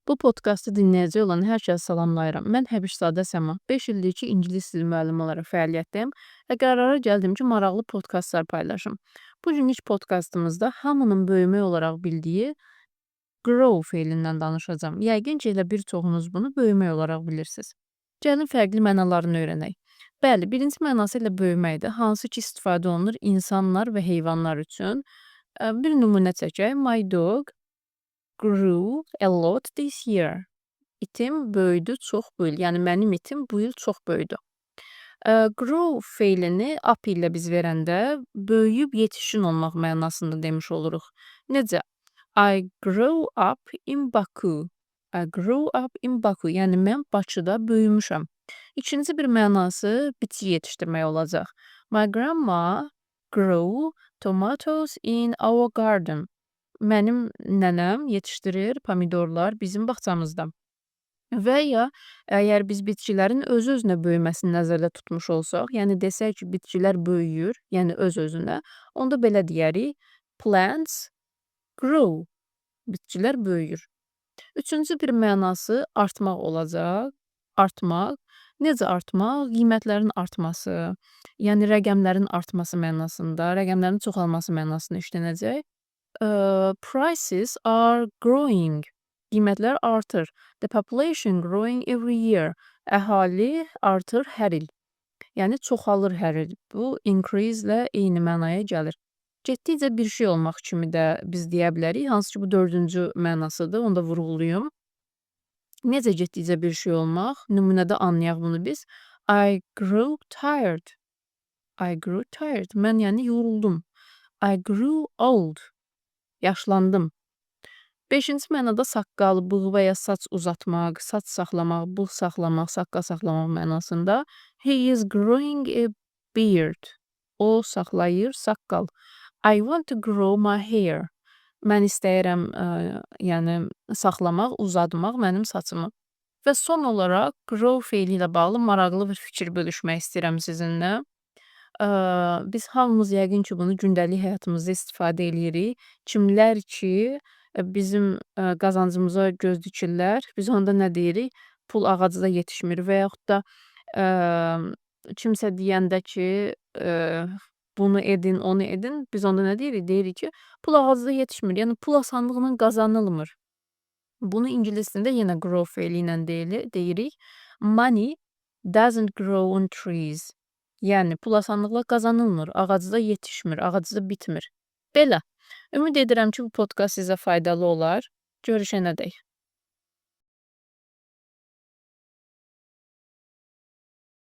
Bu podkastı dinləyəcək olan hər kəsi salamlayıram. Mən Həbişzadə Səma. 5 ildir ki, ingilis dili müəllimi olaraq fəaliyyətdəyəm və qərara gəldim ki, maraqlı podkastlar paylaşım. Bu gün ilk podkastımızda hamının böyümək olaraq bildiyi grow feilindən danışacağam. Yəqin ki, elə bir çoxunuz bunu böyümək olaraq bilirsiniz. Gəlin fərqli mənalarını öyrənək. Bəli, birinci mənası elə böyüməkdir, hansı ki, istifadə olunur insanlar və heyvanlar üçün. Bir nümunə çəkək. My dog grew a lot this year. İtim böyüdü çox bu il. Yəni mənim itim bu il çox böyüdü. Grow feilini up ilə biz verəndə böyüyüb yetişkin olmaq mənasında demiş oluruq. Necə? I grew up in Baku. I grew up in Baku. Yəni mən Bakıda böyümüşəm. İkinci bir mənası bitki yetişdirmək olacaq. My grandma grew tomatoes in our garden. Mənim nənəm yetişdirir pomidorlar bizim bağçamızda. Və ya əgər biz bitkilərin özü-özünə böyüməsini nəzərdə tutmuş olsaq, yəni desək ki, bitkilər böyüyür, yəni öz-özünə, onda belə deyərik: Plants grow. Bitkilər böyüyür. Üçüncü bir mənası artmaq olacaq. Artmaq. Necə artmaq? Qiymətlərin artması, yəni rəqəmlərin artması mənasında, rəqəmlərin çoxalması mənasında işlənəcək. Prices are growing. Qiymətlər artır. The population growing every year. Əhali artır hər il. Yəni çoxalır hər il. Bu increase ilə eyni mənaya gəlir. Getdikcə bir şey olmaq kimi də biz deyə bilərik. Hansı ki, bu dördüncü mənasıdır, onu da vurğulayım. Necə getdikcə bir şey olmaq? Nümunədə anlayaq bunu biz. I grew tired. I grew tired. Mən yəni yoruldum. I grew old. Yaşlandım. Beşinci mənada saqqal, bığ və ya saç uzatmaq, saç saxlamaq, bığ saxlamaq, saqqal saxlamaq mənasında. He is growing a beard. O saxlayır saqqal. I want to grow my hair. Mən istəyirəm, yəni saxlamaq, uzatmaq mənim saçımı. Və son olaraq grow feili ilə bağlı maraqlı bir fikir bölüşmək istəyirəm sizinlə. Biz hamımız yəqin ki, bunu gündəlik həyatımızda istifadə eləyirik. Kimlər ki, bizim qazancımıza göz dikirlər, biz onda nə deyirik? Pul ağacda yetişmir və yaxud da kimsə deyəndə ki, bunu edin, onu edin, biz onda nə deyirik? Deyirik ki, pul ağacda yetişmir. Yəni pul asanlıqla qazanılmır. Bunu ingilis dilində yenə grow feili ilə deyirik. Money doesn't grow on trees. Yəni pul asanlıqla qazanılmır, ağacda yetişmir, ağacda bitmir. Belə. Ümid edirəm ki, bu podkast sizə faydalı olar. Görüşənədək.